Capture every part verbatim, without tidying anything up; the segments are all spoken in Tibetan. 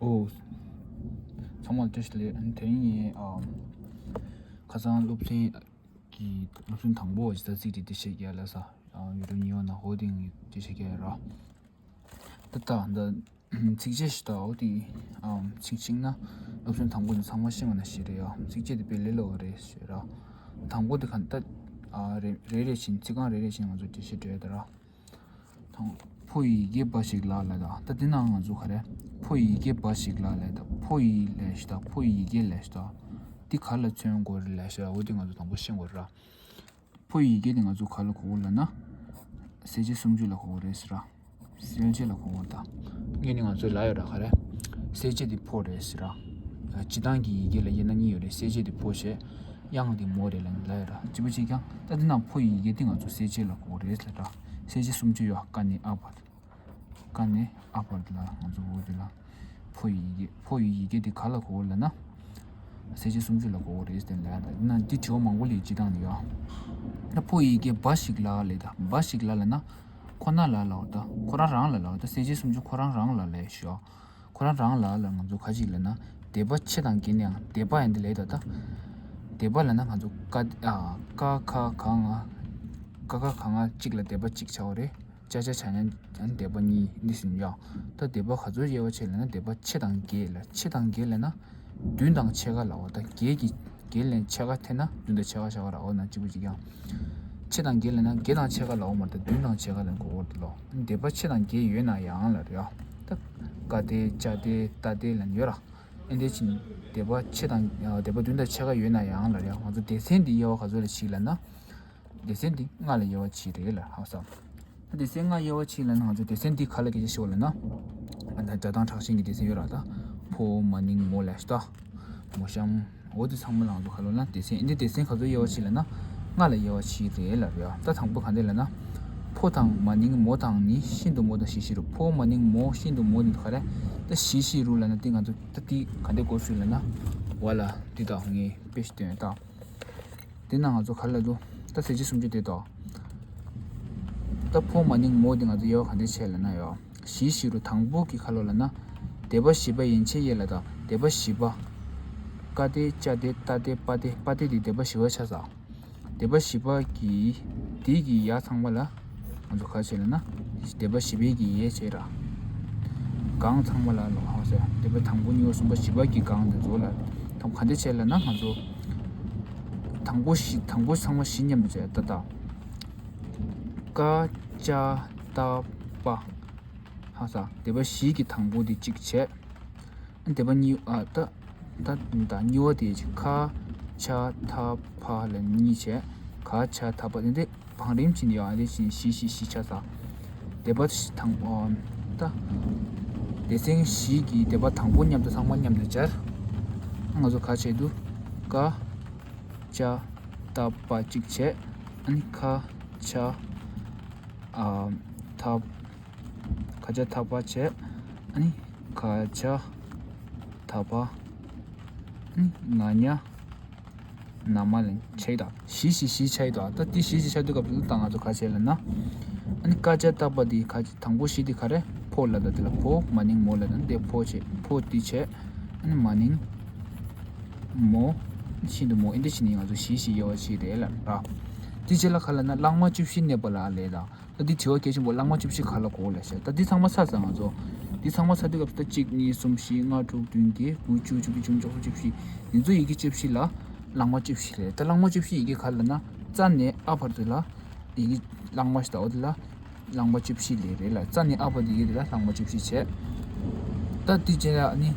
ཨོ། ཚང་མ་ལ་བཀྲ་ཤིས་བདེ་ལེགས། དེ་རིང་ངས་ཨ་ཁ་སང་སློབ་ཚན་གྱི་སློབ་ཚན་དང་པོ་ཇི་ལྟར་ཚིག་འབྲི་དེ་བཤད་རྒྱུ་ལ་ས་ཡུ་ཊུབ་ཉི་འོ་ན་ཧོ་དེ་ངས་འབྲི་བཤད་རྒྱུ་ར། ད་ལྟ་འདི་ཚིགས་བཅད་ཞིག་ད་འོ་དེ་ཚིག་གཅིག་ན་སློབ་ཚན་དང་པོ་དེ་ཚང་མ་ཤེས་པ་ན་ཞིག་རེད་ཡ། ཚིགས་བཅད་དེ་དཔེ་ལས་སླ་བོ་རེད་ཞེས་ར། དང་པོ་དེ་ག་ད་རེ་རེ་རེ་བཞིན་ཚིག་རྐང་རེ་རེ་བཞིན་ང་ཚོ་འབྲི་བཤད་འབྲི་ཡ་ད་ར། དང་། ཕོ་ཡི་གེ་འབའ་ཞིག་ལ་ལས་ད། ད་འདི་ནང་ང་ཚོ་ག་རེ། ཕོ་ཡི་གེ་འབའ་ཞིག་ལ་ལས་ད། ཕོ་ཡི་ལས་ཞིག་ད། ཕོ་ཡི་གེ་ལས་ཞིག་ད། འདི་ག་ལ་མཚོན་དགོས་རེད་ལས་ཞིག་འོ་འདི་ང་ཚོ་དང་པོ་ཤེས་དགོས་རེད་ར། ཕོ་ཡི་གེ་འདི་ང་ཚོ་ག་ལ་གོ་དགོས་ལབ་ན། གསལ་བྱེད་སུམ་ཅུ་ལ་གོ་དགོས་རེད་ཟེར་ར། གསལ་བྱེད་ལ་གོ་དགོས་རེད་ད། ངས་ནི་ང་ཚོས་ལབ་ཡོད་ར་ག་རེ། གསལ་བྱེད་འདི་ཕོ་རེད་ཟེར་ར། སྤྱི་བཏང་གི་ཡི་གེ་ལ་དབྱེ་ན་གཉིས་ཡོད་རེད། གསལ་བྱེད་འདི་ཕོ་བྱས། དབྱངས་འདི་མོ་རེད་ལབ་ནི་ལབ་ཡོད་ར། གཅིག་པ་གཅིག་རྐྱང་། ད་འདི་ནང་ཕོ་ཡི་ཡི་གེ་འདི་ང་ཚོ་གསལ་བྱེད་ལ་གོ་དགོས་རེད་ལབ་ར། གསལ་བྱེད་སུམ་ཅུ་ཡོད། ཀ་ནས་ཨ་བར། ཀ་ནས་ཨ་བར་ལ་ང་ཚོ་འོ་དེ་ལ། ཕོ་ཡི་ཡི་གེ་ཕོ་ཡི་ཡི་གེ་འདི་ག་ལ་གོ་དགོས་ལབ་ན། གསལ་བྱེད་སུམ་ཅུ་ལ་གོ་དགོས་རེད་ཟེར་ལབ་ཡ་ད། འདི་ནང་འདི་དྲི་བ་མང་པོ་ལས་སྤྱི་བཏང་ནི་ཡོད། ད་ཕོ་ཡི་གེ་འབའ་ཞིག་ལ་ལས་ད། འབའ་ཞིག་ལ་ལབ་ན། ཁོ་ན་ལ་ལབ་ད། ཁོ་རང་རང་ལ་ལབ་ད། གསལ་བྱེད་སུམ་ཅུ་ཁོ་རང་རང་ལ་ལས་ཞོ། ཁོ་རང་རང་ལ་ལ་ང་ཚོ་ག་ཅིག་ལབ་ན། སྡེ་པ་ཕྱེད་དང་བརྒྱད་ནས་ཡང་སྡེ་པ་ཡང་འདི་ལས་ད་ད། སྡེ་པ་ལབ་ན་ང་ཚོ་ཀ་ཨ་ཀ་ཁ་ག་ང་། ཀ་ཁ་ག་ང་གཅིག་ལ་སྡེ་པ་གཅིག་བྱ་བ་རེད། ཅ་ཆ་ཆ་ཉན་ཡང་སྡེ་པ་གཉིས་འདི་ཟིན་ཡ། ད་སྡེ་པ་ག་ཚོད་དབྱེ་བ་ཕྱེ་ལབ་ན་སྡེ་པ་ཕྱེད་དང་བརྒྱད་ལ། ཕྱེད་དང་བརྒྱད་ལབ་ན། བདུན་དང་ཕྱེད་ཀ་ལབ་འོ་ད། བརྒྱད་ཀྱི་བརྒྱད་ལན་ཕྱེད་ཀ་ཐེབས་ན་བདུན་དང་ཕྱེད་ཀ་བྱ་བ་ར་འོ་ན་གཅིག་པ་གཅིག་རྐྱང་། ཕྱེད་དང་བརྒྱད་ལབ་ན་བརྒྱད་དང་ཕྱེད་ཀ་ལབ་འོ་མ་རེད་ད། བདུན་དང་ཕྱེད་ཀ་ལབ་གོ་འོ་ད་ལོ། སྡེ་པ་ཕྱེད་དང་བརྒྱད་ཡོད་ན་ཡང་ལབ་རེད་ཡ། ད་ཀ་སྡེ་ཅ་སྡེ་ཏ་སྡེ་ལབ་ཡོད་ར། ཨེ་འདི་ཕྱིན་སྡེ་པ་ཕྱེད་དང་སྡེ་པ་བདུན་དང་ཕྱེད་ཀ་ཡོད་ན་ཡང་ལབ་རེད་ཡ། ང་ཚོ་སྡེ་ཚན་འདི་དབྱེ་བ་ག་ཚོད་ལ་ཕྱེ་ལབ་ན། སྡེ་ཚན་འདི་ལྔ་ལ་དབྱེ་བ་ཕྱེ་རེད་ལ་ཧ་ས། ད་སྡེ་ཚན་ལྔ་དབྱེ་བ་ཕྱེ་ལབ་ན་ང་ཚོ་སྡེ་ཚན་འདི་ག་ལ་སྐད་ཆ་བཤད་པ་ལབ་ན། ཨ་ད་སྒྲ་གདངས་དྲག་ཞན་གྱི་སྡེ་ཚན་ཡོད་ར་ད། ཕོ་མ་ནིང་མོ་ལས་ད། མོ་གཤམ། འོ་དེ་ཚང་མ་ལ་ང་ཚོ་ག་ལ་ལབ་ན་སྡེ་ཚན་འདི་སྡེ་ཚན་ག་ཚོད་དབྱེ་བ་ཕྱེ་ལབ་ན། ལྔ་ལ་དབྱེ་བ་ཕྱེ་རེད་ལབ་རེད་ཡ། ད་དང་པོ་ག་འདི་ལབ་ན། ཕོ་དང་མ་ནིང་མོ་དང་ནི་ཤིན་ཏུ་མོ་དང་ཞི་ཞི་རུ། ཕོ་མ་ནིང་མོ་ཤིན་ཏུ་མོ་ནི་ག་རེ། ད་ཞི་ཞི་རུ་ལབ་ན་འདི་ང་ཚོ་ད་འདི་ག་འདི་གོ་སུ་ལབ་ན། བ་ལ་འདི་དག་ངས་དཔེ་ཞིག་སྟོན་ད། དེ་ན་ང་ཚོ་ག་ལ་འདུག་ད་གསལ་བྱེད་སུམ་ཅུ་དེ་དོ། ད་ཕོ་མ་ནིང་མོ་དེ་ང་ཚོ་དབྱེ་བ་ག་འདྲ་ཕྱེ་ལབ་ན་ཡོ། ཞི་ཞི་རུ་དང་པོ་གི་ག་ལོ་ལབ་ན། སྡེ་པ་བཞི་པ་ཡན་ཆད་དབྱེ་ལ་ད། སྡེ་པ་བཞི་པ། ཀ་སྡེ་ཅ་སྡེ་ཏ་སྡེ་པ་སྡེ། པ་སྡེ་དེ་སྡེ་པ་བཞི་པ་ཆགས་ས། སྡེ་པ་བཞི་པ་གི་དེ་གི་ཡ་ཚང་མ་ལ་ང་ཚོ་ག་བྱེད་ལབ་ན། སྡེ་པ་བཞི་པའི་གི་ཡས་བྱེད་ར། གང་ཚང་མ་ལ་ལོ་ཧང་ཟེར། སྡེ་པ་དང་པོ་གཉིས་པ་གསུམ་པ་བཞི་པ་གི་གང་དེ་ཚོ་ལ་ཐམ་ག་འདྲ་བྱེད་ལབ་ན་ང་ཚོ། དང་པོ་བཞི་དང་པོ་ཚང་མ་བཞི་མཉམ་དུ་བྱས་ད་ད། ཀ་ཅ་ཏ་པ། ཧང་ས་སྡེ་པ་བཞི་གི་དང་པོ་དེ་གཅིག་བྱས། སྡེ་པ་གཉིས་ཨ་ད་ད་ད་གཉིས་པ་དེ་གཅིག་ཁ་ཆ་ཐ་ཕ་ལ་གཉིས་བྱས། ག་ཆ་ཐ་པ་དེ་འདྲ། བང་རིམ་བྱས་ནས་ཡོང་ཨ་དེ་བཞིན་བཞི་བཞི་བཞི་ཆ་ཚང་། སྡེ་པ་དང་པོ་ད། སྡེ་ཚན་བཞི་གི་སྡེ་པ་དང་པོ་མཉམ་དུ་ཚང་མ་མཉམ་དུ་སྦྱར། ང་ཚོ་ག་བྱས་འདུག་ཀ་ཅ་ཏ་པ་གཅིག་བྱས། ཨ་ནི་ཁ་ཆ་ཨ་ཐ་ཁ་ཆ་ཐ་པ་བྱས། ཨ་ནི་ཁ་ཆ་ཐ་པ། ཨ་ནི་ང་ཉ་ན་མ་ལན་ཆ་ཡི་དང་བཞི་བཞི་བཞི་ཆ་ཡི་དང་། ད་འདི་བཞི་བཞི་ཆ་དུས་སྐབས་སུ་ད་ང་ཚོ་ག་བྱས་ལབ་ན། ཨ་ནི་ཀ་ཅ་ཏ་པ་འདི་ག་དང་པོ་བཞི་འདི་ག་རེ། ཕོ་ལ་ད་འདི་ལ་ཕོ། མ་ནིང་མོ་ལ་ད་འདི་ཕོ་བྱས། ཕོ་འདི་བྱས། ཨ་ནི་མ་ནིང་མོ། ཤིན་ཏུ་མོ། ཨིན་འདི་བྱས་ནས་ང་ཚོ་བཞི་བཞི་དབྱེ་བ་ཕྱེ་རེད་ལབ་ར། འདི་རྗེས་ལ་ག་ལབ་ན་ལྷག་མ་བཅུ་བཞི་གནས་པ་ལ་ལས་དང་། ད་འདི་དྲི་བ་གལ་ཆེན་པོ་ལྷག་མ་བཅུ་བཞི་ག་ལ་གོ་ལབ་བཤད། ད་འདི་ཚང་མ་ཚར་ཚར་ང་ཚོ། འདི་ཚང་མ་ཚར་དུས་སྐབས་སུ་ད་གཅིག་གཉིས་གསུམ་བཞི་ལྔ་དྲུག་བདུན་བརྒྱད་དགུ་བཅུ་བཅུ་གཅིག་བཅུ་གཉིས་བཅུ་གསུམ་བཅུ་བཞི། འདི་ཚོ་ཡི་གེ་བཅུ་བཞི་ལ་ལྷག་མ་བཅུ་བཞི་རེད། ད་ལྷག་མ་བཅུ་བཞི་ཡི་གེ་ག་ལབ་ན་ཙ་ནས་ཨ་བར་དུ་ལ་ཡི་གེ་ལྷག་མ་ཞིག་ད་འོ་དེ་ལ་ལྷག་མ་བཅུ་བཞི་ལས་རེད་ལ། ཙ་ནས་ཨ་བར་དུ་ཡི་གེ་དེ་ལ་ལྷག་མ་བཅུ་བཞི་བྱས། ད་འདི་རྗེས་ལ་ནི།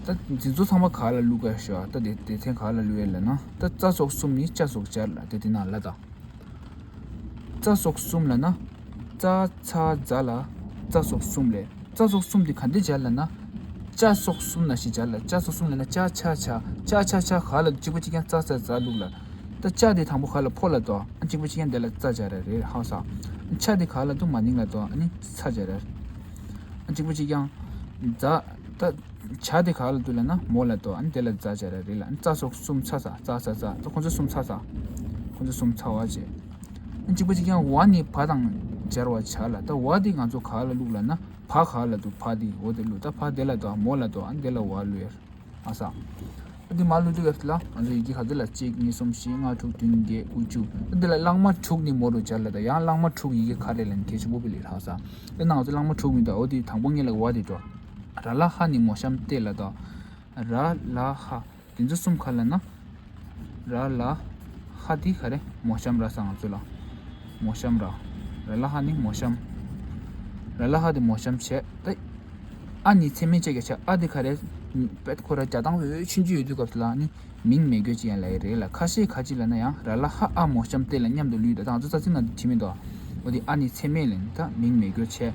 ད་འདི་ཚོ་ཚང་མ་ག་ལ་བླུག་ག་ཞོ། ད་དེ་དེ་ཚན་ག་ལ་བླུག་ཡས་ལབ་ན་ད་ཙ་སོགས་གསུམ་ནི་ཅ་སོགས་སྦྱར་ལ་དེ་དེ་ན་ལ་ད། ཙ་སོགས་གསུམ་ལབ་ན། ཙ་ཚ་ཛ་ལ་ཙ་སོགས་གསུམ་ལས། ཙ་སོགས་གསུམ་དེ་ག་འདྲ་སྦྱར་ལབ་ན། ཅ་སོགས་གསུམ་ན་ཞིག་སྦྱར་ལ། ཅ་སོགས་གསུམ་ལབ་ན་ཅ་ཆ་ཆ་ཅ་ཆ་ཆ་ག་ལ་གཅིག་པ་གཅིག་རྐྱང་ཙ་ཚ་ཛ་བླུག་ལ། ད་ཅ་དེ་དང་པོ་ག་ལ་ཕོ་ལ་དོ། ཨ་གཅིག་པ་གཅིག་རྐྱང་དེ་ལ་ཙ་སྦྱར་ར་རེད་ཧང་སང་། ཆ་དེ་ག་ལ་དུ་མ་ནིང་ལ་དོ། ཨ་ནི་ཚ་སྦྱར་ར། ཨ་གཅིག་པ་གཅིག་རྐྱང་། ཛ་ད། ཆ་དེ་ག་ལ་དུ་ལབ་ན་མོ་ལ་དོ། ཨ་ནི་དེ་ལ་ཛ་སྦྱར་ར་རེད་ལ། ཨ་ནི་ཙ་སོགས་གསུམ་ཚ་ས་ཙ་ཚ་ཙ་ད་ཁོ་ཚོ་གསུམ་ཚ་ས། ཁོ་ཚོ་གསུམ་ཚ་བ་བྱས། ཨ་ནི་གཅིག་པ་གཅིག་རྐྱང་བ་ནི་བ་དང་ སྦྱར་བ་བྱ་ལ། ད་བ་དེ་ང་ཚོ་ག་ལ་བླུགས་ལབ་ན་བ་ག་ལ་འདུག་བ་དེ་འོ་དེ་བླུགས། ད་བ་དེ་ལ་འདུག་མོ་ལ་འདུག་ཨ་དེ་ལ་བ་བླུགས་ཡ། ཨ་ས། ཨ་དེ་མ་བླུགས་དུས་སྐབས་དེ་ལ་ང་ཚོ་ཡི་གེ་ག་ཚོད་ལ་གཅིག་གཉིས་གསུམ་བཞི་ལྔ་དྲུག་བདུན་བརྒྱད་དགུ་བཅུ། ཨ་དེ་ལ་ལྷག་མ་དྲུག་ནི་མོ་རུ་སྦྱར་ལ། ད་ཡང་ལྷག་མ་དྲུག་ཡི་གེ་ག་རེ་ལབ་ན་གལ་ཆེན་པོ་བི་ལི་ར་ས། དེ་ན་ང་ཚོ་ལྷག་མ་དྲུག་མི་འདུག་འོ་དེ་དང་པོ་ངེད་ལ་བ་དེ་འགྲོ། ར་ལ་ཧ་ནི་མོ་གཤམ་སྟེ་ལ་ད། ར་ལ་ཧ། དེ་ཚོ་གསུམ་ག་ལ་ན། ར་ལ་ཧ་དེ་ག་རེ་མོ་གཤམ་ར་ས་ང་ཚོ་ལ། མོ་གཤམ་ར། ར་ལ་ཧ་ནི་མོ་གཤམ། ར་ལ་ཧ་དེ་མོ་གཤམ་བྱས་ད། ཨ་ནི་ཚད་མེད་བཅས་ཀྱི་ཆ་ཨ་དེ་ག་རེ། པད་ཁོ་ར་རྒྱ་དང་བོའི་ཆུན་ཆུ་ཡོད་དུས་སྐབས་དེ་ལ་ནི་མིང་མེད་དགོས་ཅི་ཡང་ལ་ཡི་རེད་ལ། ཁ་ཤས་ག་ཅི་ལ་ན་ཡང་ར་ལ་ཧ་ཨ་མོ་གཤམ་སྟེ་ལ་མཉམ་དུ་ལུས་ད། ད་ང་ཚོ་རྩ་ཚིག་ནང་དུ་བྲིས་མི་འདུག་འོ་དེ་ཨ་ནི་ཚད་མེད་ལ་ནི་ད་མིང་མེད་དགོས་ཆ།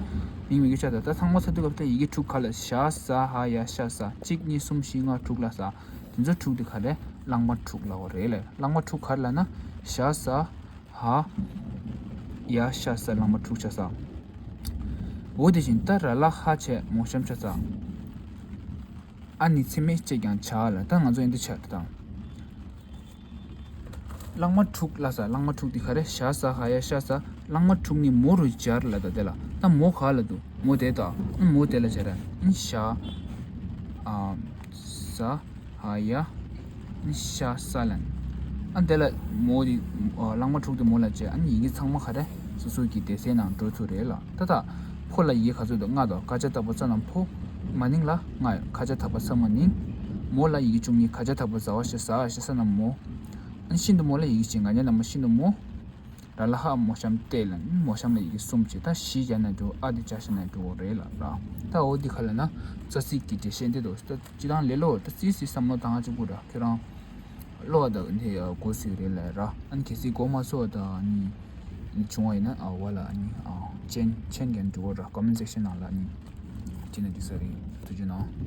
མིང་མེད་དགོས་ཆ་ད། ད་ཚང་མ་ཚར་དུས་སྐབས་དེ་ཡི་གེ་དྲུག་ག་ལ་ཞ་ས་ཧ་ཡ་ཤ་ས་གཅིག་གཉིས་གསུམ་བཞི་ལྔ་དྲུག་ལ་ས། དེ་ཚོ་དྲུག་དེ་ག་རེ་ལྷག་མ་དྲུག་ལ་འོ་རེད་ལ། ལྷག་མ་དྲུག་ག་རེ་ལ་ན་ཞ་ས་ཧ་ཡ་ཤ་ས་ལྷག་མ་དྲུག་ཆ་ས། འོ་དེ་བཞིན་ད་ར་ལ་ཧ་བྱས་མོ་གཤམ་ཆ་ས། ཨ་ནི་ཚད་མེད་བཅས་ཀྱང་བྱ་ལ། ད་ང་ཚོ་ཡིན་དུ་ཆ་དང་། ལྷག་མ་དྲུག་ལ་ས། ལྷག་མ་དྲུག་དེ་ག་རེ་ཞ་ས་ཧ་ཡ་ཤ་ས། ལྷག་མ་དྲུག་ནི་མོ་རུ་སྦྱར་ལ་ད་དེ་ལ། ད་མོ་ག་ལ་འདུག་མོ་དེ་ད། མོ་དེ་ལ་སྦྱར་ར། ཨ་ནི་ཞ་ཨ་ས་ཧ་ཡ་ཤ་ས་ལ། ཨ་དེ་ལ་མོ་དེ་ལྷག་མ་དྲུག་དེ་མོ་ལ་བྱས། ཨ་ནི་ཡི་གེ་ཚང་མ་ག་རེ་སོ་སོ་གི་སྡེ་ཚན་ནང་འགྲོ་ཚུལ་རེད་ལ། ད་ད་ཕོ་ལ་ཡི་གེ་ག་ཚོད་འདུག་ལྔ་དང་། ཀ་ཇ་བཏགས་པ་ཙ་ན་ཕོ། མ་ནིང་ལ་ལྔ། ཁ་ཇ་བཏགས་པ་ཚ་མ་ནིང་། མོ་ལ་ཡི་གེ་བཅུ་གཉིས། ཁ་ཇ་བཏགས་པ་ཛ་བ་ཞ་ས་ཞ་ས་ན་མོ། ཨ་ནི་ཤིན་ཏུ་མོ་ལ་ཡི་གེ་གཅིག་ང་རྒྱལ་ན་མོ་ཤིན་ཏུ་མོ། ར་ལ་ཧ་མོ་གཤམ་སྟེ་ལ་ནི་མོ་གཤམ་ལ་ཡི་གེ་གསུམ་བྱས། ད་བཞི་བྱས་ན་འགྲོ། ཨ་དེ་བྱས་ན་འགྲོ་རེད་ལ་ར། ད་འོ་དེ་ག་ལ་ན་རྩ་ཚིག་གི་འགྲེལ་བཤད་འདི་འདུག་ད་སྤྱི་བཏང་ལས་སླ་པོ། ད་ཙི་ཙི་བསམ་བློ་བཏང་ཆོག་གི་ར། ཁྱོད་རང་ལོ་བ་དང་དེ་གོ་སྲོལ་རེད་ལ་ར། ཨ་ནི་གལ་སྲིད་གོ་མ་སོང་བ་དང་ནི་བྱུང་བ་ཡིན་ན་ཨ་བ་ལ་ནི་ཨ་མཆན་མཆན་རྒྱག་འགྲོ་ར། ཀོ་མེན་སེག་ཤན་ནང་ལ་ནི་བྱས་ན་འགྲིག་ས་རེད། ཐུགས་རྗེ་གནང་།